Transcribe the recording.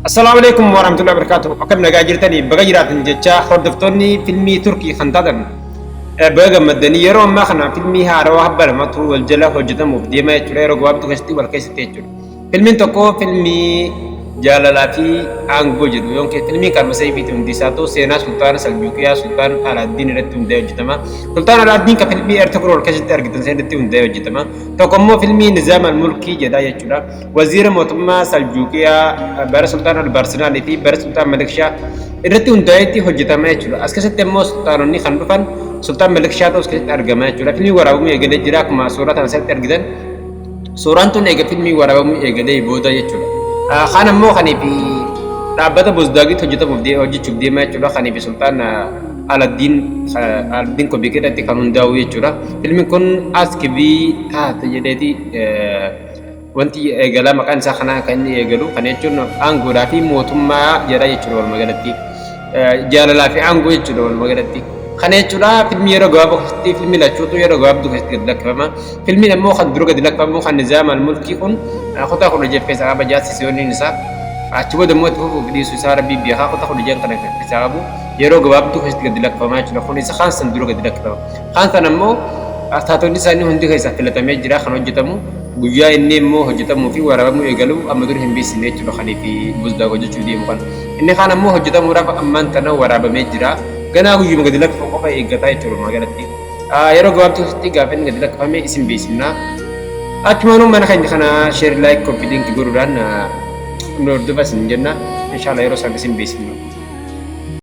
Assalaamu alaikum warahmatullahi wabarakatuh. Akkam nagaa jirtanii baga jiraatan jecha hordoftoonni filmii Turkii kan taatan baga gammaddanii yeroo ammaa kana filmii haarawaa habba lamatu wal jala hojjetamuuf deemaa jechuudha. Yeroo gabaabduu keessatti wal keessatti jechuudha. Filmiin tokko filmii jaalalaa fi aangoo jedhu yookiin filmii kanuma seefiiti hundi isaatu seenaa Sultaan Saljuuqiyaa Sultaan Alaaddiin irratti hundaa'ee hojjetama. Sultaan Alaaddiin kan filmii Ertugrul keessatti argitan san irratti hundaa'ee hojjetama. Tokko immoo filmii Nizaam al-Mulkii jedha jechuudha. Waziira mootummaa Saljuuqiyaa bara Sultaan Albaarsinaalii fi bara Sultaan Malikshaa irratti hundaa'eetti hojjetama jechuudha. As keessatti immoo sultaanonni kan dhufan Sultaan Malikshaa ta'us keessatti argama jechuudha. Filmii waraabamuu eegalee jira akkuma suuraa kana asirratti argitan. Suuraan tun eega filmii waraabamuu eegalee booda jechuudha. Kaan ammoo kanii fi dhaabbata Bozdaagitti hojjetamuuf hojjechuuf deema jechuudha. Kanii fi Sultaan Aladdiin Aladdiin Kobiik irratti kan hundaa'u jechuudha. Filmiin kun Askibii taate jedheeti wanti eegalaa maqaan isaa kanaa kan inni eegalu kana jechuun aangoodhaa fi mootummaa jedha jechuudha walumaa galatti. Jaalalaa fi aangoo jechuudha walumaa galatti. Kana jechuudha filmii yeroo gabaabaa keessatti filmii lachuutu yeroo gabaabduu keessatti gadi lakkifama. Filmiin ammoo kan dura gadi lakkifamu kan Nizaam al-Mulkii kun kutaa 16 keessaa qaba jaarsi siyooniin isaa. Achi booda immoo itti fufuuf dhiisuu isaa rabbii beekaa kutaa 16 kana keessaa qabu yeroo gabaabduu keessatti gadi lakkifama jechuudha. Kun isa kaan san dura gadi lakkifama. Kaan san ammoo taatonni isaanii hundi keessaa filatamee jira kan hojjetamu. Guyyaa inni immoo hojjetamuu fi waraabamuu eegalu amma dura hin beeksisne jechuudha kanii fi Buzdaag hojjechuu deemu kana. Inni kaan ammoo hojjetamuudhaaf ammaan tana waraabamee jira. Ganaa guyyuma gadi lakkifamu qofa eeggataa jechuudha walumaa galatti. Yeroo gabaabtuu keessatti gaafa inni gadi lakkifame isin beeksifna. Achumaanuu mana keenya kana share like copy link godhuudhaan nu hordofa isin jenna. Inshallah yeroo isaan isin beeksifna.